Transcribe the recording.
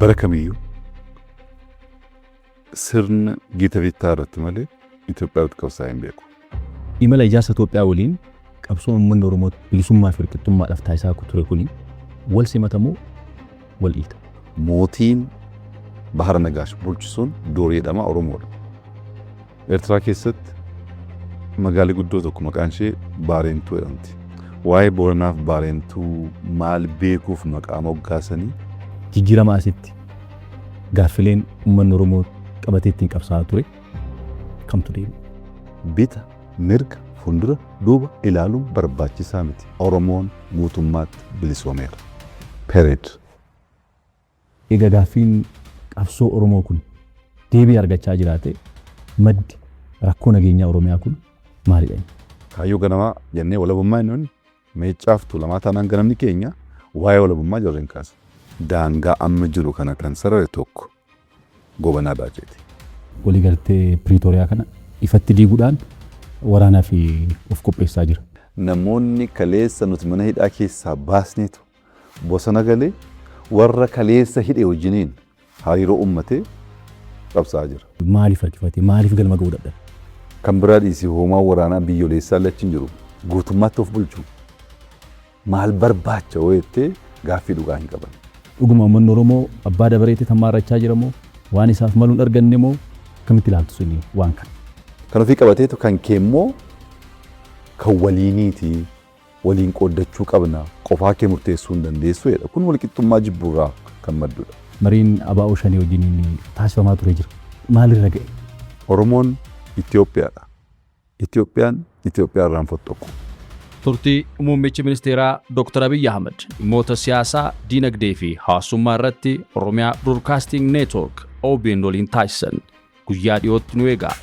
Bara kamiyyuu sirna gita bittaa irratti malee Itoophiyaa irratti qabsaa'ee hin beeku. Imala ijaarsa Itoophiyaa waliin qabsoon uummanni Oromoo bilisummaa fi walqixxummaadhaaf taasisaa ture kuni wal simata moo wal dhiita? Mootiin Bahara Nagaash bulchu sun Doorii jedhama, Oromoodha. Eertiraa keessatti magaalli guddoo tokko maqaan ishee Baareentuu jedhamti. Waa'ee Booranaaf Baareentuu maal beekuuf maqaa moggaasanii? Jijjiirama asitti gaaffileen uummanni Oromoo qabatee ittiin qabsaa'aa ture kamtu deebi'e? Bita, mirga, fuuldura, duuba ilaaluun barbaachisaa miti. Oromoon guutummaatti bilisoomeera. Period. Egaa gaaffiin qabsoo Oromoo kun deebii argachaa jiraate maddi rakkoo nageenyaa Oromiyaa kun maalidha inni? Kaayyoo ganamaa jennee walabummaa inni Meeccaaf Tuulamaa taanaan ganamni keenya waa'ee walabummaa jarri hin kaasan. Daangaa amma jiru kana kan sarare tokko Goobanaa Daaceeti. Waliigaltee Piriitooriyaa kana ifatti diiguudhaan waraanaaf of qopheessaa jira. Namoonni kaleessa nuti mana hidhaa keessaa baasnetu bosona galee warra kaleessa hidhe wajjiniin hariiroo uummatee qabsaa'aa jira. Maaliif harkifate? Maaliif galma ga'uu dadhabe? Kan biraa dhiisii hoomaan waraanaa biyyoleessaa illee achi hin jiru. Guutummaatti of bulchu. Maal barbaacha yoo jettee gaaffii dhugaa hin qaban. Dhuguma uummanni Oromoo abbaa dabareetti hammaarrachaa jira moo waan isaaf malu hin arganne moo akkamitti ilaaltu isin waan kana? Kan ofii qabateetu kan kee immoo kan waliiniiti, waliin qooddachuu qabna, qofaa kee murteessuu hin dandeessu jedha. Kun walqixxummaa jibbuurraa kan maddudha. Mariin ABO Shanee wajjiniin taasifamaa ture jira. Maalirra ga'e? Oromoon Itoophiyaadha. Itoophiyaan Itoophiyaa irraa hin fottoqu. Turtii Muummichi Ministeeraa Dr. Abiy Ahmad dhimmoota siyaasaa, diinagdee fi hawaasummaa irratti Oromiyaa Broadcasting Network OBN waliin taasisan guyyaa dhiyootti nu eegaa.